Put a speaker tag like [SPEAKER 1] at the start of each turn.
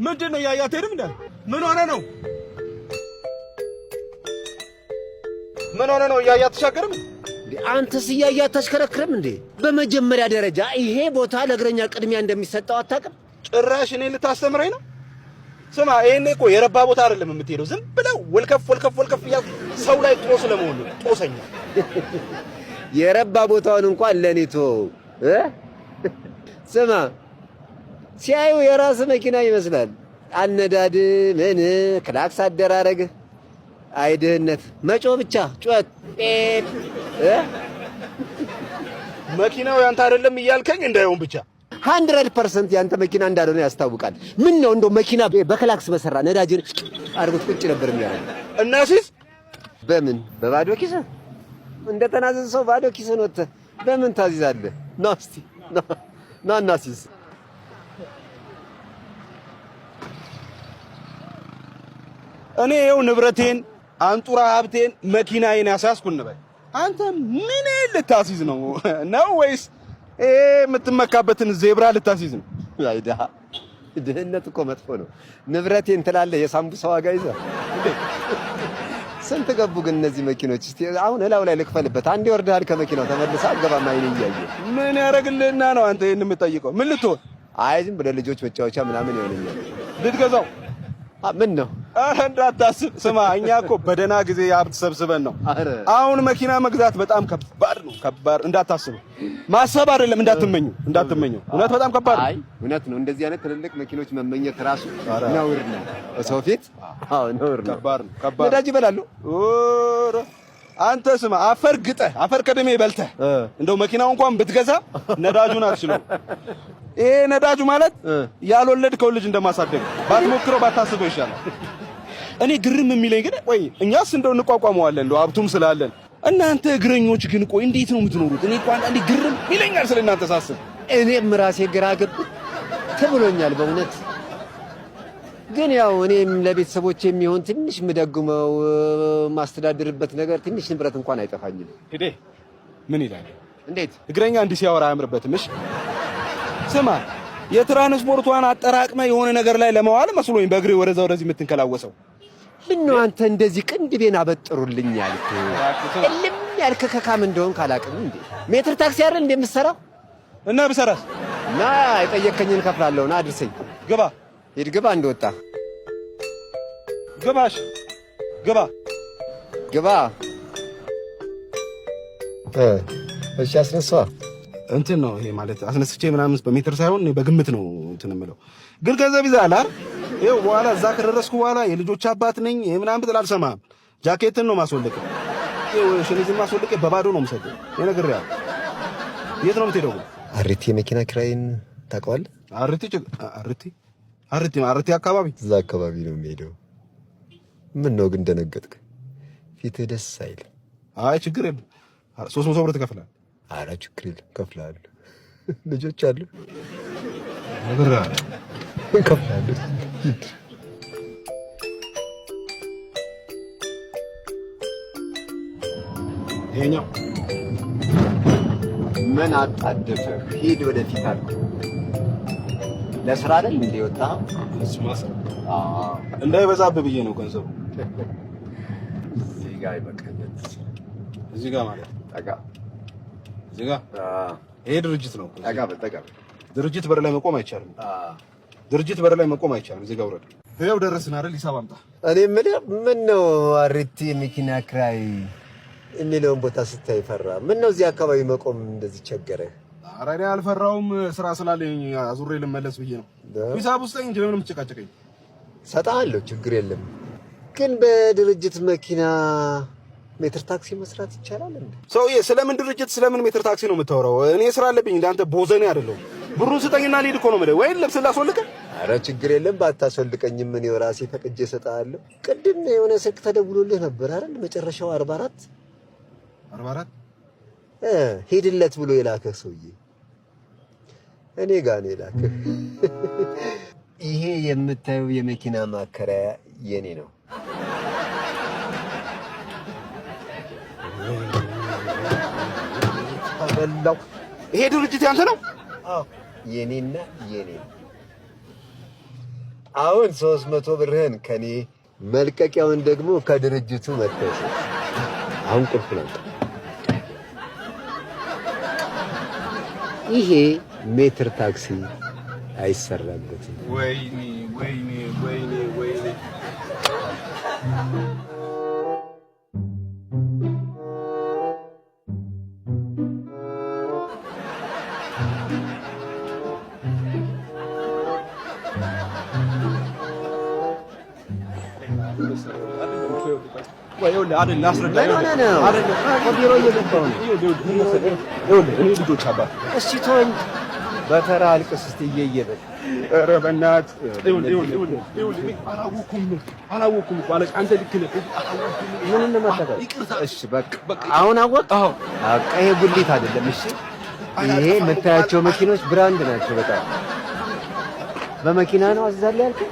[SPEAKER 1] ምንድን ነው እያያ አትሄድም? እንደ ምን ሆነ ነው? ምን ሆነ ነው? እያያ አትሻገርም?
[SPEAKER 2] አንተስ እያያ አታሽከረክርም እንዴ? በመጀመሪያ ደረጃ ይሄ ቦታ ለእግረኛ ቅድሚያ እንደሚሰጠው አታውቅም?
[SPEAKER 1] ጭራሽ እኔን ልታስተምረኝ ነው? ስማ፣ ይሄኔ እኮ የረባ ቦታ አይደለም የምትሄደው። ዝም ብለው ወልከፍ ወልከፍ ወልከፍ እያልክ ሰው ላይ ጦስ ለመሆን ነው። ጦሰኛ።
[SPEAKER 2] የረባ ቦታውን እንኳን ለኔ ተወው እ ስማ፣ ሲያዩ የራስ መኪና ይመስላል። አነዳድ ምን ክላክስ አደራረግ፣ አይ ድህነት፣ መጮህ ብቻ ጩኸት ጴጥ እ
[SPEAKER 1] መኪናው ያንተ አይደለም እያልከኝ እንዳይሆን ብቻ።
[SPEAKER 2] 100% ያንተ መኪና እንዳልሆነ ያስታውቃል። ምን ነው እንደው መኪና በክላክስ በሰራ ነዳጅን አድርጎት ቁጭ ነበር የሚያደርገው።
[SPEAKER 1] እናሲዝ።
[SPEAKER 2] በምን በባዶ ኪስ እንደ ተናዘዘ ሰው ባዶ ኪስን ወጥተህ በምን ታዚዛለህ? ና እስቲ ና ና እናሲዝ።
[SPEAKER 1] እኔ ይኸው ንብረቴን አንጡራ ሀብቴን መኪናዬን ያሳያዝኩ እንበል። አንተ ምን ልታስይዝ ነው ነው ወይስ ይሄ የምትመካበትን ዜብራ ልታስይዝ ነው?
[SPEAKER 2] አይ ድሃ፣ ድህነት እኮ መጥፎ ነው። ንብረቴን ትላለህ የሳምቡሳ ዋጋ ይዘህ። ስንት ገቡ ግን እነዚህ መኪኖች? እስቲ አሁን እላው ላይ ልክፈልበት። አንዴ ወርደሃል ከመኪናው ተመልሰህ አትገባም። አይኔ እያየ
[SPEAKER 1] ምን ያደርግልህና ነው አንተ ይሄን የምትጠይቀው? ምን ልትሆን?
[SPEAKER 2] አይ ዝም ብለህ ልጆች መጫወቻ ምናምን ይሆነኛል።
[SPEAKER 1] ልትገዛው?
[SPEAKER 2] ምን ነው?
[SPEAKER 1] ኧረ እንዳታስብ። ስማ፣ እኛ እኮ በደህና ጊዜ ሀብት ሰብስበን ነው።
[SPEAKER 2] ኧረ
[SPEAKER 1] አሁን መኪና መግዛት በጣም ከባድ ነው። ከባድ፣ እንዳታስበው። ማሰብ አይደለም እንዳትመኙ፣ እንዳትመኙ። እውነት በጣም ከባድ ነው።
[SPEAKER 2] አይ እውነት ነው። እንደዚህ አይነት ትልልቅ መኪኖች መመኘት ራሱ ነውር ነው። ሰው ፊት አዎ ነውር ነው።
[SPEAKER 1] ከባድ ነው። ከባድ።
[SPEAKER 2] ነዳጅ ይበላሉ።
[SPEAKER 1] ኧረ አንተ ስማ፣ አፈር ግጠህ አፈር ከደሜ በልተህ እንደው መኪናው እንኳን ብትገዛ ነዳጁን አትችለውም። ይሄ ነዳጁ ማለት ያልወለድከው ልጅ እንደማሳደግ ባትሞክረው ባታስበው ይሻላል። እኔ ግርም የሚለኝ ግን ቆይ እኛስ እንደው እንቋቋመዋለን እንደው ሀብቱም ስላለን፣ እናንተ እግረኞች ግን ቆይ እንዴት ነው የምትኖሩት? እኔ እኮ አንዳንዴ ግርም ይለኛል ስለ እናንተ ሳስብ።
[SPEAKER 2] እኔም ራሴ ግራ ግብት ትብሎኛል በእውነት። ግን ያው እኔም ለቤተሰቦች የሚሆን ትንሽ የምደጉመው የማስተዳድርበት ነገር ትንሽ ንብረት እንኳን አይጠፋኝም።
[SPEAKER 1] ሄዴ ምን ይላል?
[SPEAKER 2] እንዴት?
[SPEAKER 1] እግረኛ እንዲህ ሲያወራ አያምርበትም። እሺ ስማ፣ የትራንስፖርቷን አጠራቅመ የሆነ ነገር ላይ ለመዋል መስሎኝ በእግሬ ወደዛ ወደዚህ የምትንከላወሰው።
[SPEAKER 2] ምነው አንተ እንደዚህ ቅንድቤን አበጥሩልኝ ያልክ እልም ያልክ ከካም እንደሆንክ አላውቅም። እንዴ ሜትር ታክሲ አይደል እንዴ የምትሰራው?
[SPEAKER 1] እና ብሰራስ?
[SPEAKER 2] ና የጠየከኝን እከፍላለሁ። ና አድርሰኝ።
[SPEAKER 1] ግባ።
[SPEAKER 2] ሂድ ግባ። እንደወጣ
[SPEAKER 1] ግባሽ ግባ።
[SPEAKER 2] ግባ። እሺ አስነሳዋ።
[SPEAKER 1] እንትን ነው ይሄ ማለት አስነስቼ ምናምን በሜትር ሳይሆን በግምት ነው እንትን የምለው። ግን ገንዘብ ይዘሃል አይደል? ይኸው በኋላ እዛ ከደረስኩ በኋላ የልጆች አባት ነኝ ምናምን ብትል አልሰማህም። ጃኬትን ነው ማስወልቅ፣ ይኸው ሸሚዝን ማስወልቅ በባዶ ነው የምሰጠው። እነግርሃለሁ። የት ነው የምትሄደው?
[SPEAKER 2] አሪቲ የመኪና ኪራይን ታውቀዋለህ?
[SPEAKER 1] አሪቲ አሪቲ አሪቲ አሪቲ አካባቢ።
[SPEAKER 2] እዛ አካባቢ ነው የሚሄደው። ምን ነው ግን ደነገጥክ? ፊትህ ደስ አይልም።
[SPEAKER 1] አይ ችግር የለም። 300 ብር ትከፍላለህ።
[SPEAKER 2] ኧረ ችግር የለም እከፍልሃለሁ። ልጆች አሉ።
[SPEAKER 1] እነግርሃለሁ።
[SPEAKER 2] እከፍልሃለሁ።
[SPEAKER 1] ይሄኛው
[SPEAKER 2] ምን አጣደፈህ? ሂድ ወደፊት አልኩህ። ለስራ አይደል እንዴ የወጣኸው?
[SPEAKER 1] እሱማ ስራ እንዳይበዛብህ ብዬ ነው ገንዘቡ።
[SPEAKER 2] እዚህ ጋር ይበቃኛል።
[SPEAKER 1] እዚህ ጋር ማለት
[SPEAKER 2] ጠጋ።
[SPEAKER 1] እዚህ ጋር ይሄ ድርጅት ነው።
[SPEAKER 2] ጠጋ በል ጠጋ በል።
[SPEAKER 1] ድርጅት በር ላይ መቆም አይቻልም። ድርጅት በር ላይ መቆም አይቻልም። እዚህ ጋር ውረድ። ይኸው ደረስን አይደል? ሂሳብ አምጣ።
[SPEAKER 2] እኔ የምልህ ምን ነው አሪቲ መኪና ክራይ የሚለውን ቦታ ስታይ ፈራ? ምን ነው እዚህ አካባቢ መቆም እንደዚህ ቸገረ?
[SPEAKER 1] ኧረ እኔ አልፈራውም። ስራ ስላለኝ አዙሬ ልመለስ ብዬ ነው። ሂሳብ ውስጥ እንጂ ለምን የምትጨቃጨቀኝ?
[SPEAKER 2] ሰጣለሁ፣ ችግር የለም። ግን በድርጅት መኪና ሜትር ታክሲ መስራት ይቻላል እንዴ?
[SPEAKER 1] ሰውዬ ስለምን ድርጅት ስለምን ሜትር ታክሲ ነው የምታወራው? እኔ ስራ አለብኝ፣ እንዳንተ ቦዘኔ አይደለሁም። ብሩን ስጠኝና ልሂድ እኮ ነው የምልህ። ወይ ልብስ ላስወልቅህ?
[SPEAKER 2] ኧረ ችግር የለም፣ ባታስወልቀኝም እኔው ራሴ ፈቅጄ እሰጥሃለሁ። ቅድም የሆነ ስልክ ተደውሎልህ ነበር አይደል? መጨረሻው 44።
[SPEAKER 1] 44።
[SPEAKER 2] ሂድለት ብሎ የላከህ ሰውዬ እኔ ጋር ነው የላከህ። ይሄ የምታየው የመኪና ማከራያ የኔ ነው።
[SPEAKER 1] ተበላው። ይሄ ድርጅት ያንተ ነው?
[SPEAKER 2] አዎ የኔና የኔ ነው። አሁን 300 ብርህን ከኔ፣ መልቀቂያውን ደግሞ ከድርጅቱ መጥተህ። አሁን ቁልፍ ነው። ይሄ ሜትር ታክሲ አይሰራበትም።
[SPEAKER 1] ወይኔ ወይኔ ወይኔ ወይኔ!
[SPEAKER 2] ምን ሆነህ ነው? ቢሮ እየገባሁ ነው።
[SPEAKER 1] እኔ ልጆች አባት
[SPEAKER 2] እሺ ተወኝ። በተራ አልቅስ እስቲ እየየ በል።
[SPEAKER 1] ኧረ በእናትህ አላወኩም አላወኩም እኮ አለቃ፣ አንተ ልክ ነህ።
[SPEAKER 2] ምን እንደማታውቀው እሺ፣ በቃ አሁን አወቅ። በቃ ይሄ ጉሊት አይደለም። እሺ፣ ይሄ የምታያቸው መኪኖች brand ናቸው በጣም። በመኪና ነው አዛለ ያልከኝ?